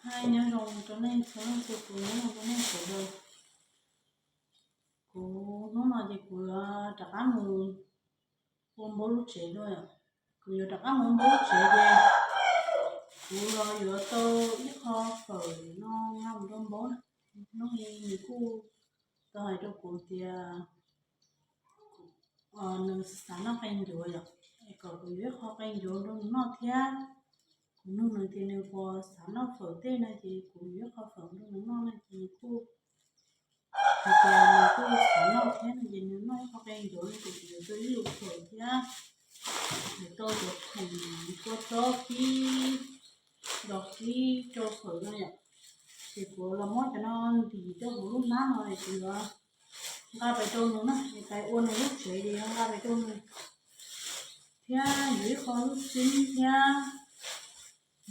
Hais nyob zoo rau nej txhua leej txhua tus, nyob zoo rau nej sawv daws. Kuv hnub no ces kuv yuav rov qab mus ua npaub lub tsev dua. Kuv yuav rov qab mus ua npaub lub tsev ces kuv los yuav tau ib qho fawm no nqa mus rau npaub na. Hnub i nws kuj tau hais rau kuv tias nws xav noj qe ncuav yom, es kom kuv yuav ib qho qe ncuav rau nws noj thiab. Kuv nug nws tias nws puas xav noj fawm tej no ces kuv yuav ib qho fawm rau nws noj no ces nws kuj hais tias nws kuj xav noj thiab no ces nws noj ib qho qe ncuav no ces kuv yuav tau ib lub fawm thiab. Kuv tau cov khoom kua txob kib, dos kib rau fawm no yom. Ces kuv los muab cov no ntim rau hauv lub hnab no es kuv yuav nqa pais rau nws na, es pais ua nws lub tsev es nqa pais rau nws. Thiab yuav ib qho lub xib thiab,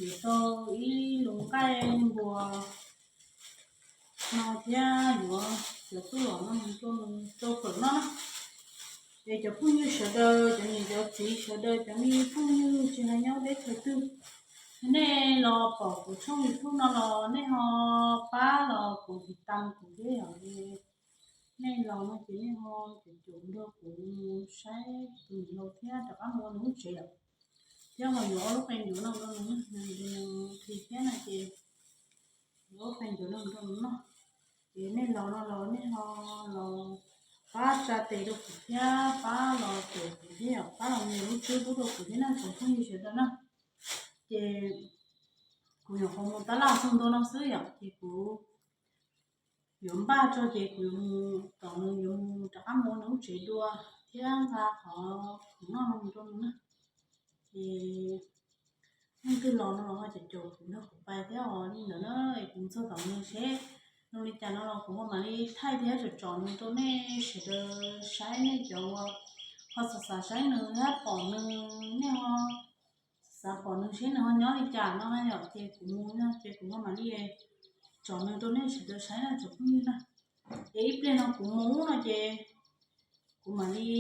yuav tau ib lub nqaij npua no thiab yuav cov tub los no mus rau nws rau fawm noj na. Es cov phooj ywg sawv daws, cov niam cov txiv sawv daws, cov me phooj ywg tsis hais nyob teb chaws twg, nej los pom kuv tshooj YouTube no los nej ho pab los kuv tiv tas kuv thiab yom. Nej los no ces nej ho caum caum nrog kuv saib tus niam laus thiab rov qab mus ua nws lub tsev yom. Thiab ho yuav ob lub qe ncuav no rau nws, nws nqhis thiab no ces yuav ob lub qe ncuav no rau nws noj. Ces nej los no los nej ho los pab tsa tes rau kuv thiab pab los caum kuv thiab yom, pab los nias lub tswb pub rau kuv thiab na tsoom phooj ywg sawv daws na. Ces kuv nyuam qhuav mus tab laj xyoo ntua no xwb yom, ces kuv yuav npaj tso ces kuv yuav mus tom nws, yuav mus rov qab mus ua nws lub tsev dua thiab nqa qhov khoom noj no mus rau nws na. Ces leej twg los no los ho caum caum kuv nrog kuv pais thiab os li ntawd na. Es kuv mus txog tom nws seb nws li cas no los kuv ho mam li thaij thiab tsom tsom nws rau nej sawv daws saib, nej cov uas ho xav xav saib nws thiab pom nws, nej ho xav pom nws seb nws ho nyob li cas no na yom, ces kuv mus no ces kuv ho mam li tsom nws rau nej sawv daws saib na tsoom phooj ywg na. Es ib pliag no kuv mus no ces kuv mam li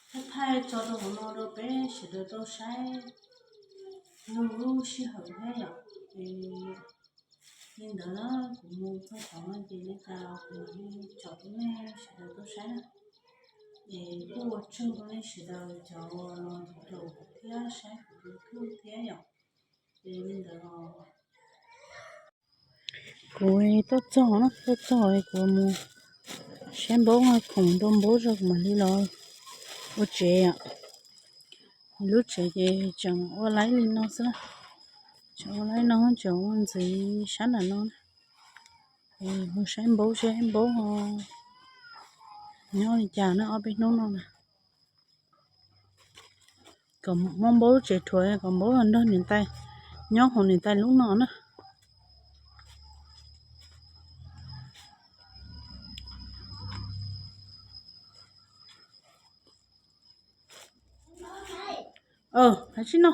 thaij thaij tso rau hauv no rau peb sawv daws tau saib nws lub sij hawm thiab yom. Es li ntawd na, kuv mus txog tod no ces li cas los kuv mam li tsom rau nej sawv daws tau saib na. Es kuj ua tsaug rau nej sawv daws cov uas los caum thiab saib kuv tus YouTube thiab yom. Ces li ntawd los kuv tuaj txog na, tuaj txog kuv mus saib npaub, khoom rau npaub tso kuv mam li los ua tsev. Lub tsev ces tseem ua laib li no xwb, tseem ua laib no, tseem ua ntxiv sab nram no na. Mus saib npaub seb npaub ho nyob li cas na ob peb hnub no na. Kom muab npaub lub tsev rhuav kom npaub los nrog niam tais nyob hauv niam tais lub no na. Hais tsis no.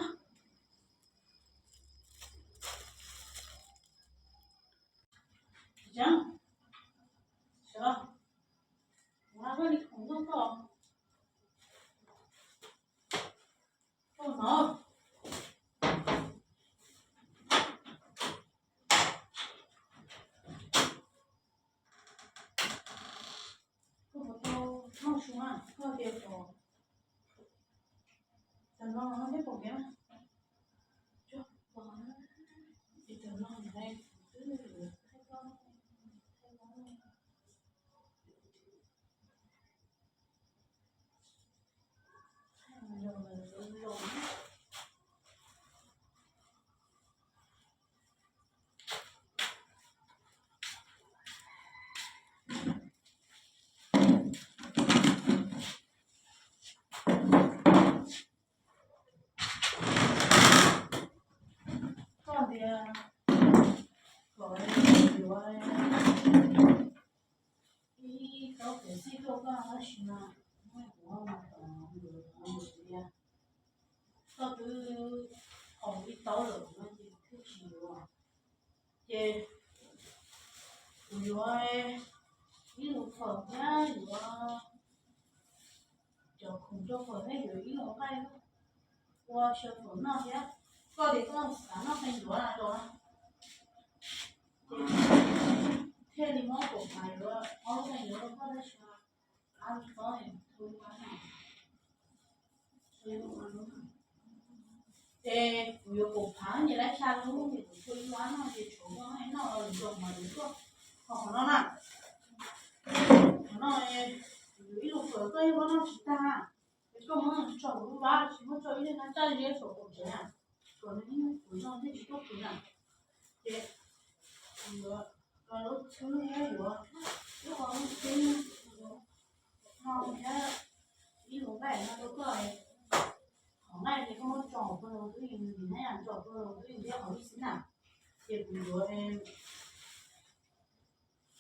Koj tias kom yuav ib tauv kev xij tuaj koj tab sis mas kuv tias koj twb haus ib tauv lawm no ces thiaj tsis yuav. Ces kuv yuav ib lub fawm thiab yuav cov khoom rau fawm thiab yuav ib lub nqaij ua xyaw fawm noj thiab. Koj tias koj xav noj qe ncuav na los? Ces kuv yuav kaum phav ces lawv xya lub ces kuv tsuas ib lub no ces tshuav muaj noj los lwm zaus mas yuav tuaj. Ho qhov no na, qhov no kuv yuav ib lub kawm koj yeej muab noj tsis tag. Ces koj muab tso hauv lub vab tsis muab tso ib leeg no coj ziab saum qaum tsev na. Kom nws ib hnub kuv noj thiaj tsis tuaj kuv na. Ces kuv yuav, lub txhwb thiab yuav ib qho lub txhwb no thiab ib lub nqaij no rau koj. Qhov nqaij ces koj muab tso pawg lug twb yeej, nws nim no yog tso pawg lug twb yeej thiab qhov ib xwb na. Ces kuv yuav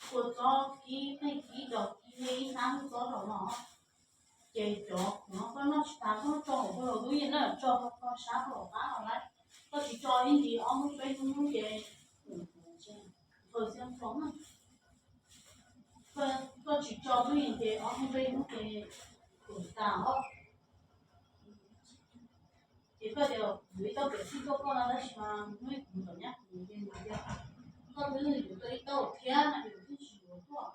kua txob kib qeej kib dos kib thiab ib hnab hwj txob rau no. Ces cov no koj noj tsis tas koj muab tso hauv pawg lug twb yeej na, tso rau koj sab rau qab no lawm. Koj tsis tso ib ntsis ob hnub peb hnub ces, koj tsis tso twb yeej ces ob hnub peb hnub ces kuv tas os. Ces koj tias yuav ib tauj pem txhij tuaj koj no tab sis mas hnub ib kuv tom nyab kuv ces nws tias koj twb yuav tau ib tauj thiab no ces kuv thiaj tsis yuav tuaj.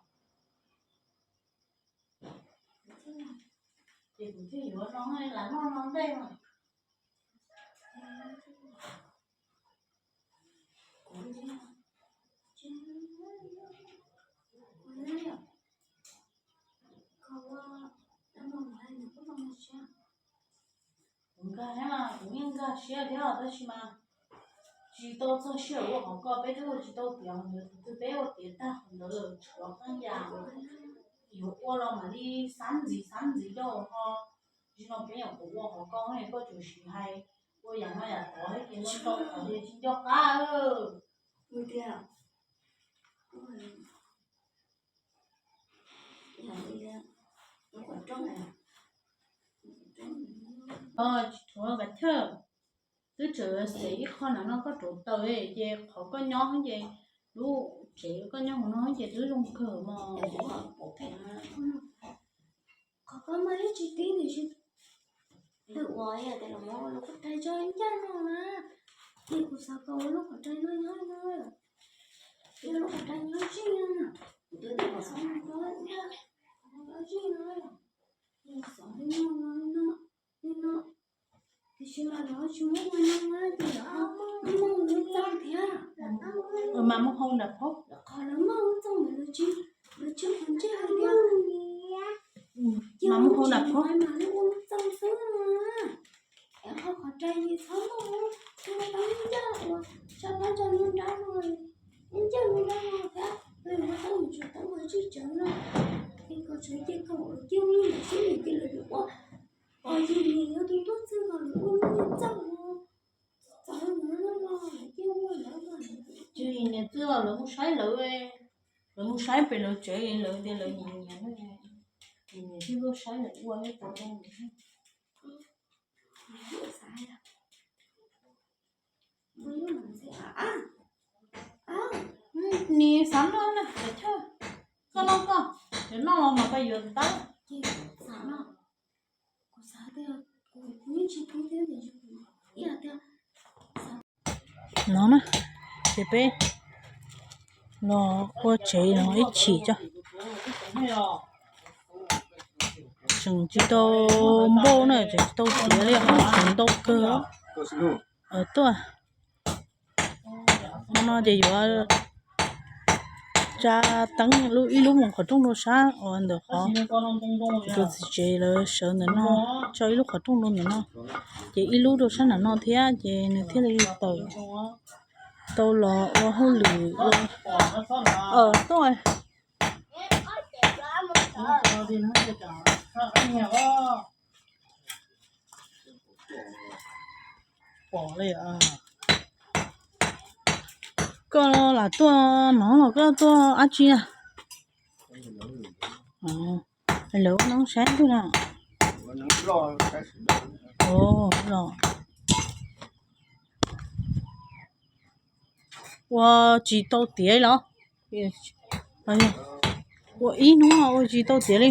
Ces kuv thiaj yuav no lam noj no ntej no. Kuv nkag thiab mas kuv yeej nkag siab thiab tab sis mas tsis tau txog sij hawm ua qhov ko, peb twb ua tsis tau tiav, tus twg peb ua tiav tag qhov ntawd lawm tshuav qee yam yuav ua los mam li xab ntxiv xab ntxiv rau ho. Tsis no peb nyuam qhuav ua qhov ko es koj tsuas siv hais ua yam no yam tod thiab ces nco qab. Tias tsis thuav kav chawj, twb tseem xev ib qho na no koj rauv taws ces qhov koj nyob ces lub tsev koj nyob hauv no ces twb zoo kawg mog. Qhov koj muaj ib tsis tib ntawm tsis twm uas yog tias los muab ua lub qhov rai tso ncaj no na. Ces kuv xav kom ua lub qhov rai no nyob no, ua lub qhov rai nyob zij no, kuv twb tias kom xav ua ncaj qhov rai nyob zij no, xav li no no li no. Tiam sis mas lawv tsis muab ua no na ces lawv muaj lub txoog thiab. Mas muab hau nram qhov, qhov lawv muaj lub txoog ntawd lawv tsis, lawv tsis qhov ntsej hais tias mas muab hau nram qhov mas lub ua lub txoog xwb na. Es qhov qhov rai ces txhob muaj, txhob muaj ncaj uas tso pab tso lub nrab no, ncaj lub nrab no thiab, peb mus txob mus tsuas txob mus tsis tseev no. Es kom tseev ces kom ua kiag lub nrab xwb ces lawv yuav ua, pom yus nim yuav tus tuaj txog kom lawv ua lub txoog no, txog lawv ua lawv los lawv cia ua lawv los. Ces niam txwj los lawv mus saib lawv, lawv mus saib pem lawv tsev lawv tias lawv nyiam nyiam, niam txwj tuaj saib lawv ua ib qho rau. Nim xav noj na, koj noj koj, yuav noj los mas koj yuav tab. No na, ces peb los ua tsev no ib chim tso. Tseem tsis tau npau na, tseem tsis tau tiav li, qhov tseem ntau kawg. Tuaj, no no ces yuav tsa teeb ib lub mus qhov rooj rau sab uas ntawm qhov kuv tus txiv tsev lawv sawv ntawm no, tso ib lub qhov rooj rau ntawm no, ces ib lub rau sab nram no thiab ces nws thiaj li tawm tau los ua hauj lwm ua. Tuaj. Koj lam tuaj no los koj tuaj dab tsi na? Lawv ua neeb saib twg na? Los ua tsis tau tiav los? Ua ib hnub ua tsis tau tiav li.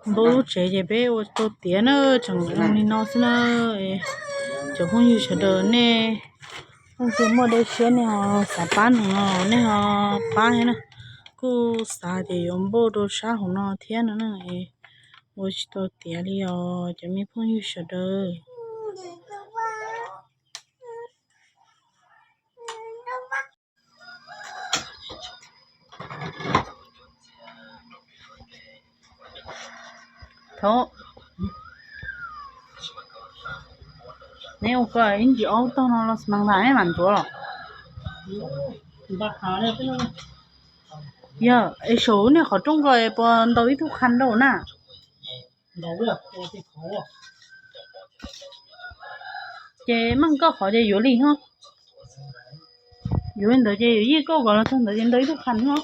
Npau lub tsev ces peb ua tau tiav na, tseem zoo li no xwb na. Cov phooj ywg sawv daws nej leej twg muaj dej siab nej ho xav pab nws no nej ho pab thiab na. Kuj xav tias yuav npauj rau sab hauv no thiab no na. Ua tsis tau tiav li os cov me phooj ywg sawv daws. Thaum neb ua ko ib ntsis aub tog no los mas nqa neb mam ntxuav los. Yog es saum nej qhov rooj ko puas ntaus ib tug qhan rau na? Ces meej koj qhov ces yuav li ho. Yuav li ntawd ces yuav yij koj kom los txog ntawd ces ntaus ib tug qhan ho.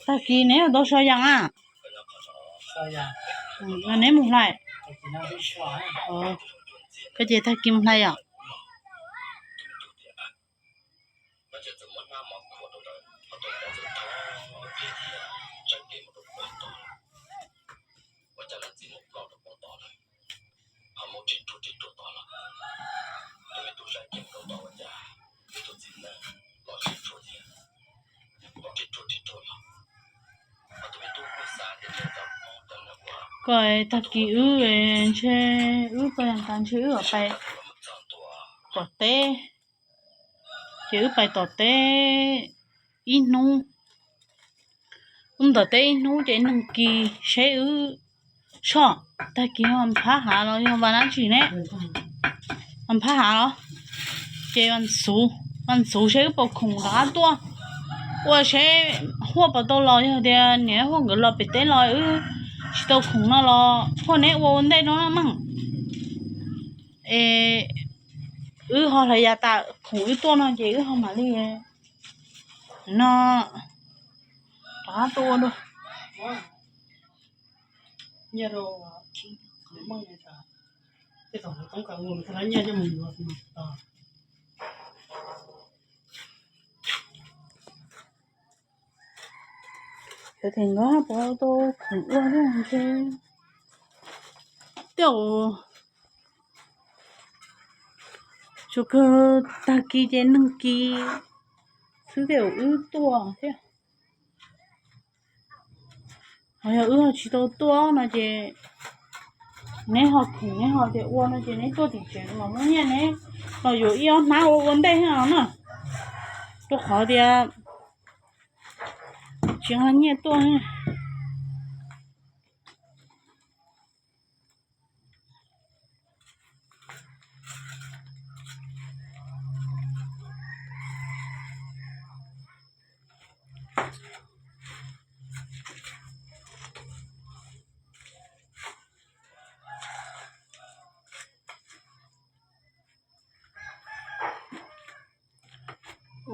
Tag kis neb yuav tau so yas a? Neb mus hlais. Koj ces tag kis mus hlais yom? Koj tag kis wb ntshe wb txog yas tas ntshe wb pais tom teb, ces wb pais tom teb ib hnub, wb tom teb ib hnub ces neeg kis seb wb soj, tag kis ho phab hav los yog vas dab tsi ne, ho phab hav los, ces vas xuv seb wb puas khoom rov qab tuaj, ua seb huaj puas tau los, yog tias niam huaj nkawd los pem teb los wb tsis tau khoom no los huaj neb ua ua ntej no meej. Es wb ho hlais yas tas khoom wb tuaj no ces wb ho mam li no rov qab tuaj ua dua. Cov theem nkawd puas tau khoom ua thiab ntshe tej zaum tsuas kawg tag kis ces neeg kis xwb tej zaum wb tuaj thiab. Ho yog wb ho tsis tau tuaj no ces neb ho khoom neb ho tias ua no ces neb tuaj tim tsev los muab nyiaj neb los yuav ib ob hnab ua ua ntej thiab no na, rau qhov tias tsis nqa nyiaj tuaj.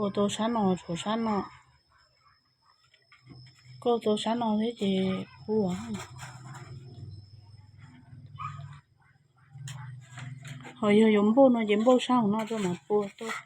Ua tau sab no tshuav sab no, koj ua tau sab no thiab ces pua. Ho yog yuav npauj no ces npauj sab hauv no rau mas pua tuaj.